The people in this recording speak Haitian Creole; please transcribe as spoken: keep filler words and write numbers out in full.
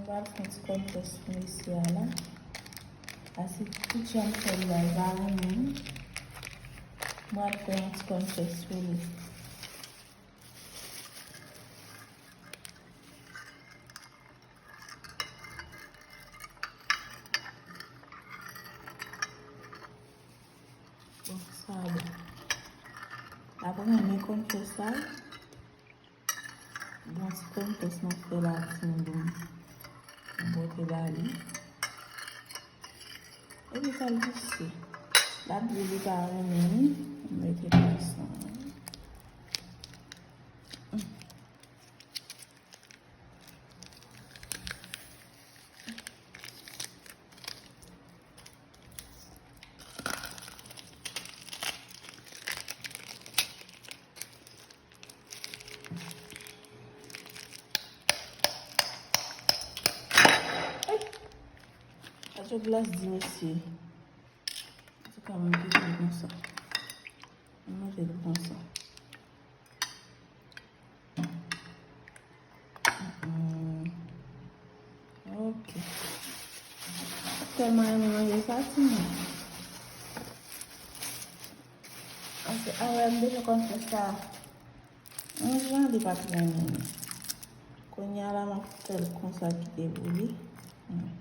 Mwen pral fè yon ti kòn fès pou mesye a la. Paske tout jan m fè l la, l pa renmen. Mwen pral fè yon ti kòn fès pou li. Bon, sa bon. Apre mwen, mwen konn fè sa. Bon, ti konn fès mwen fè la, ti moun. Mwen pote ba li. Epi sa l vise. L ap di li pa renmen li. Mwen mete konsa. Ay! Atò glas di mesye. Antouka, mwen kite l konsa. Mwen mete l konsa. Mm. Ok. Tèlman renmen manje sa, timoun. Paske avè m deja konn fè sa. Yon jan li pa t renmen. Kounye a la, m ap fè l konsa, kite pou li. Hmm.